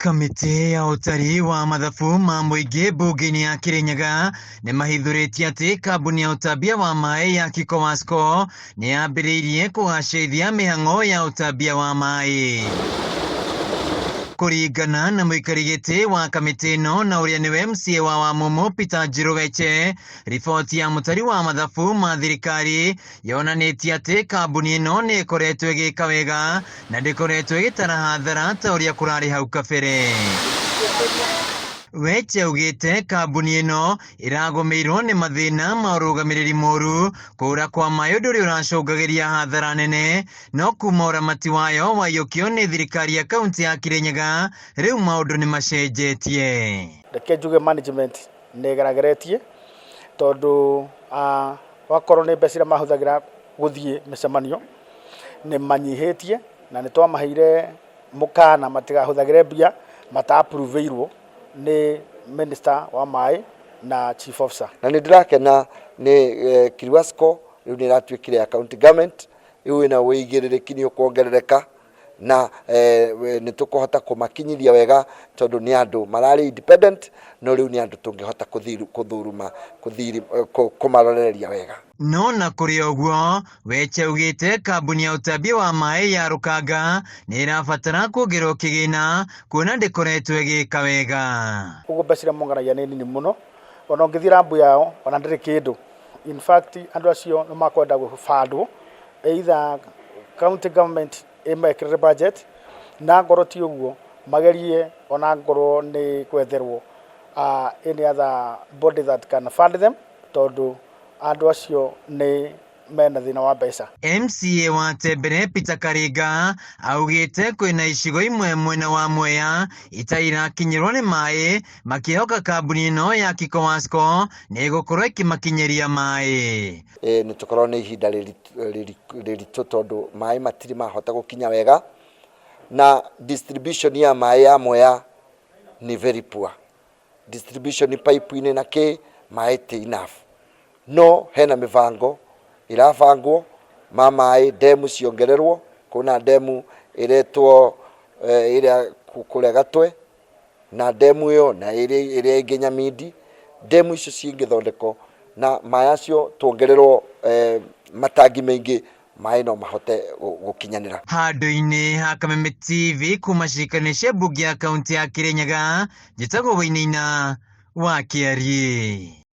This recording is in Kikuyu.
Kamĩtĩ ya ũtari wa mathabu ma mũingĩ mbunge-inĩ ya Kirinyaga nĩmahithũrĩtie atĩ kambuni ya ũtambia wa maĩ ya Kikowasco nĩyambĩrĩirie kũgacĩrithia mĩhang'o ya ũtambia wa maĩ. Kũringana na mũikari gĩtĩ wa kamĩtĩ ĩno na ũrĩa nĩwe MCA wa Wamumu Peter Njiru Weche, riboti ya mũtari wa mathabu ma thirikari yonanĩtie atĩ kambuni ĩno nĩ ĩkoretwo ĩgĩka wega na ndĩkoretwo ĩgĩtara hathara ta ũrĩa kũrarĩ hau kabere. Weche augĩte kambuni ĩno ĩragũmĩirwo nĩ mathĩna ma ũrũgamĩrĩri mũru, kũra kwa maĩ ũndũ ũrĩa ũracũngagĩria hathara nene, no kuma ũramati wayo waiyũkio nĩ thirikari ya kaunti ya Kirinyaga, rĩu maũndũ nĩ macenjetie. Reke njuge management nĩ ĩgerageretie tondũ wakorwo nĩ mbeca iria mahũthagĩra gũthiĩ mĩcemanio nĩ manyihĩtie, na nĩ twamaheire mũkana matigahũthagĩre mbia mata-approve-irwo nĩ minister wa maĩ na chief officer. Na nĩ ndĩrakena nĩ Kiriwasco rĩu nĩ ĩratuĩkire ya county government, rĩu ĩna wĩigĩrĩrĩki nĩ ũkuongerereka na nĩ tũkũhota kũmakinyithia wega tondũ nĩ andũ mararĩ independent, no rĩu nĩ andũ tũngĩhota kũthuruma kũmarorereria wega. No na kũrĩ ũguo, Weche augĩte kambuni ya ũtambia wa maĩ ya Rũkanga nĩ ĩrabatara kuongererwo kĩgĩna kuona ndĩkoretwo ĩgĩka wega. Ũguo mbeca iria monganagia nĩ nini mũno, ona ũngĩthiĩ rambu yao ona ndĩrĩ kĩndũ. In fact andũ acio nĩ makwenda gũbandwo either county government ĩmekĩrĩre budget, na ngorwo ti ũguo magerie ona ngorwo nĩ gwetherwo any other body that can fund them, tondũ andũ acio nĩ mena thĩna wa mbeca. MCA wa Tembere Peter Karinga augĩte kwĩna icigo imwe mwena wa Mwea itarĩ irakinyĩrwo nĩ maĩ, makĩhoka kambuni ĩno ya Kikowasco nĩ ĩgũkorwo ĩkĩmakinyĩria maĩ. Nĩ tũkorwo nĩ ihinda rĩritũ tondũ maĩ matirĩ mahota gũkinya wega, na distribution ya maĩ ya Mwea nĩ very poor. Distribution pipe-inĩ na kĩ maĩ ti enough, no hena mĩbango ĩrabangwo ma maĩ, demu ciongererwo. Kwĩna demu ĩretwo ĩrĩa kũrĩa Gatwe, na demu ĩyo na ĩrĩa ĩngĩ Nyamindi. Demu icio cingĩthondekwo na maĩ acio tuongererwo matangi maingĩ, maĩ no mahote gũkinyanĩra. Handũ-inĩ ha Kameme TV kuma ciikaro cia mbunge ya kaunti ya Kirinyaga, njĩtagwo Wainaina wa Kĩariĩ.